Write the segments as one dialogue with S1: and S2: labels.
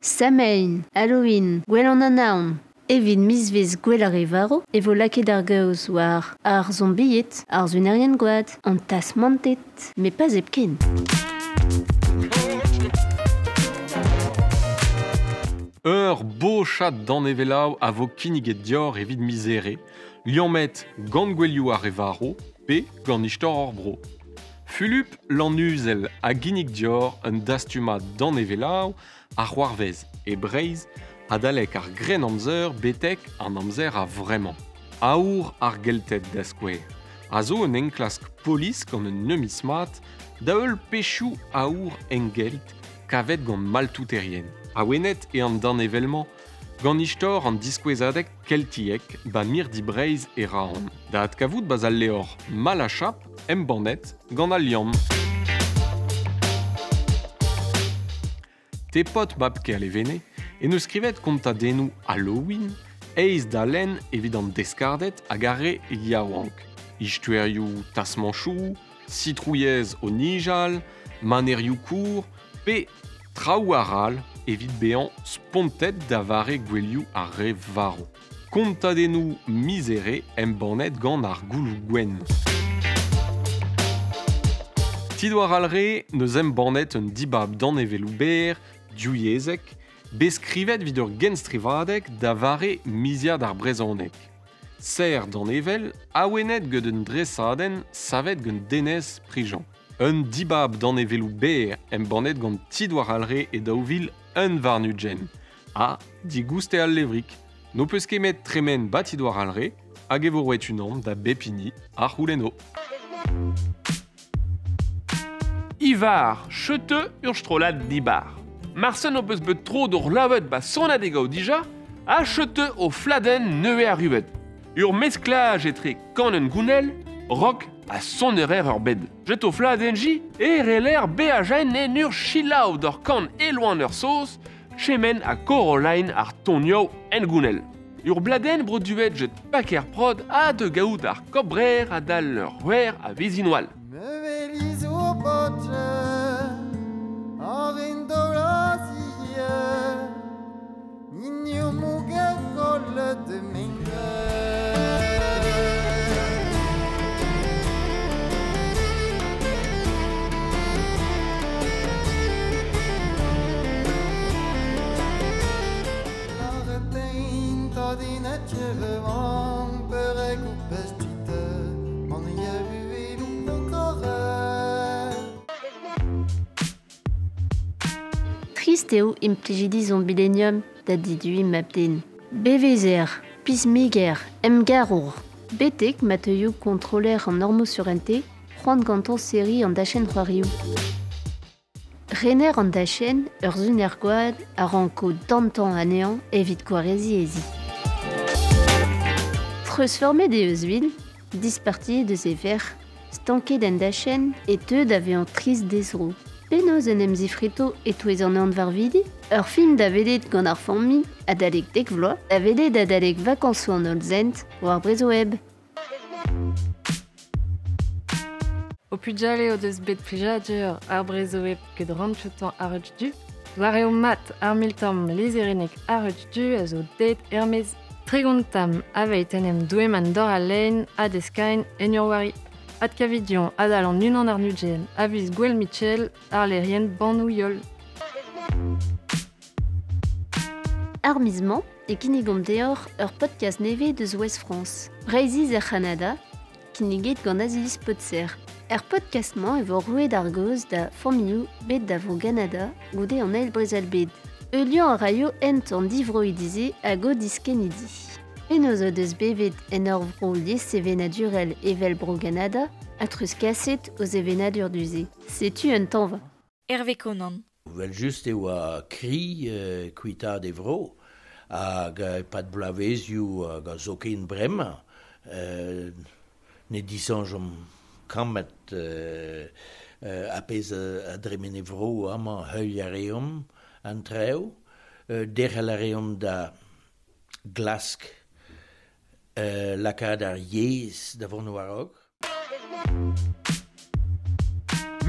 S1: Samhain, Halloween, Gouel an Anaon. Evit mizvezh Gouel ar re varv e vo lakaet ar gaoz war ar zombied, ar sunerien-gwad, an tasmanted, met pas hepken.
S2: Ur bochad danevellañ a vo kinniget deoc'h evit miz Here, liammet gant gouelioù ar re varv pe gant istor hor bro. Fulup Lannuzel a ginnig deoc'h un dastumad danevellañ a c'hoarvez e Breizh adalek ar Grennamzer betek an amzer a-vremañ. Aour ar Gelted da skouer, a zo un enklask polis gant un numismat da heul pezhioù aour engelt kavet gant maltouterien. Awenet eo an danevell-mañ gant istor an diskouezadeg keltiek ba Mirdi Breizh e Roazhon. Da adkavout 'barzh al levr Malachap embannet gant Al Liamm. Tepod mab Kerlevene en deus skrivet kontadennoù Halloween aes da lenn evit an deskarded hag ar re yaouank. Istoerioù tasmañchoù, sitrouilhez o nijal, manerioù kour pe traoù arall evit bezañ spontet da vare gouelioù ar re varv. Kontadennoù miz Here embannet gant ar Gouloù Gwenn. Ti-douar Alre 'neus embannet un dibab danevelloù berr divyezhek bet skrivet evit ur genstrivadeg da vare miziad ar brezhoneg. Serr danevell awenet gant un dresadenn savet gant Denez Prigent. Un dibab danevelloù berr embannet gant Ti-douar Alre e 2021. Ha digoust eo al levrig. N'ho peus ket met tremen 'ba Ti-douar Alre hag e vo roet unan da bep hini a c'houlenno.
S3: Ivar, cheuteu ur strollad dibar. Marsen ho peus bet tro d'hor lavet ba sonadeg dija, ha cheuteu o fladenn nevez arrivet. Ur mesklaj etre kanenn gounell, rock ha sonerer ur bed. Jet o fladenn-ji e reler beajañ en ur selaou d'ur kan eloan ur saoz, Chemen ha Coraline ar tonioù hengounel. Ur bladenn broduet get Paker Prod ha de gaout ar Kobrer adal ur c'hwec'h a Vezinoal.
S1: Trist eo implijidi Zombilenium da diduiñ mab-den. Bevezer, pismiger, emgarour. Betek ma teuio kontroller an normoù surente, c'hoant gantañ serriñ an dachenn c'hoarioù. Rener an dachenn, ur suner-gwad, a ranko dantañ anezhañ evit gwareziñ e zi. Treuzfeurmet eo eus-vil, dispartiet eus e verc'h, stanket en dachenn e teu da vezañ trist d'he zro. Penaos en em zifreto e-touez an anvarvidi? Ur film da welet gant ar familh adalek dek vloaz, da welet adalek vakañsoù an Hollzent war Brezhoweb.
S4: Ho pugale o deus bet plijadur ar Brezhoweb get rantchotañ ar du. Doareoù mat ar miltamm lizherennek ar du a zo deuet er-maez 30 tamm aveit en em doeman doc'h al lein ha deskain en ur wari. Adkavidion adal an unan àr-ugent a viz Gouel Michel àr lec'hienn Bannoù-Heol.
S1: Ar miz-mañ e kinnigomp deoc'h ur podcast nevez deus Ouest-France, Breizhiz er C'hanada, kinniget gant Azilis Potser. Er podcast-mañ e vo roet ar gaoz da familhoù bet da Vro-Ganada goude an Eil Brezel-bed. Heuliañ a raio hent an divroidi-se hag o diskennidi. Penaos o deus bevet en ur vro liessevenadurel evel Bro-Ganada ha treuzkaset o sevenadur du-se. Setu un tañva.
S5: Herve Konan.
S6: Evel-just e oa kri kuitaat e vro hag e-pad bloavezioù hag a zoken bremañ ne disoñjomp kammed ar pezh a dremen e vro amañ heuliañ a reomp an traoù, derc'hel a reomp da glask lakaat ar yezh da vont war-raok.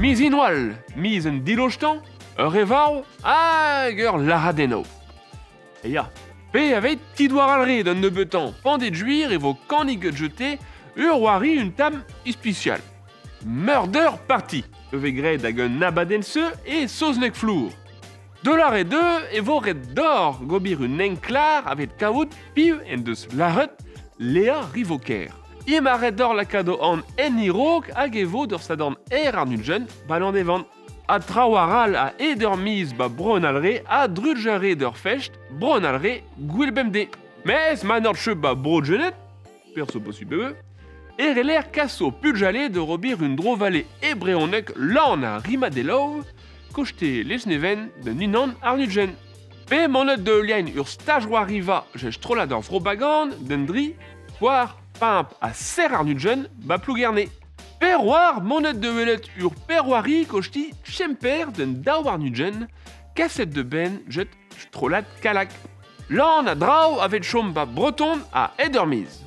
S3: Miz Inwal, miz un dilostañ, Ur revarv hag ur laradenno. E ya, pe avet ti douar al re d'un nebeutan pandet juir e vo kanig jeté ur wari un tam ispicial. Murder Party, e graet hag un abadenn se e saozneg flour. Dollar e deux e vo ret d'or gobir un enklar avet kavout piv en deus laret Léa Rivoker. Im a ret d'or lakado an en irok hag e vo d'ur sadorn er ar nuljen balan evan. A traoù a eder miz ba bron alre a drudjare d'ur fest bron alre gwil bemde. Mes ma nord cheu ba bro jenet, perso possible e reler kaso pudjale de robir un drovale ebreonek lan a rimadelov, kochte lesneven de ninan ar nuljen. Pe monet de liain ur staj riva jej trollad ur vrobagan den dri, poar, pimp a ser ar nuljen ba plougerne. Perroir monet de welet ur perroari kochti chemper den daou ar nuljen, kaset de ben jet trollad kalak. Lan a draou avet chom ba breton a edermiz.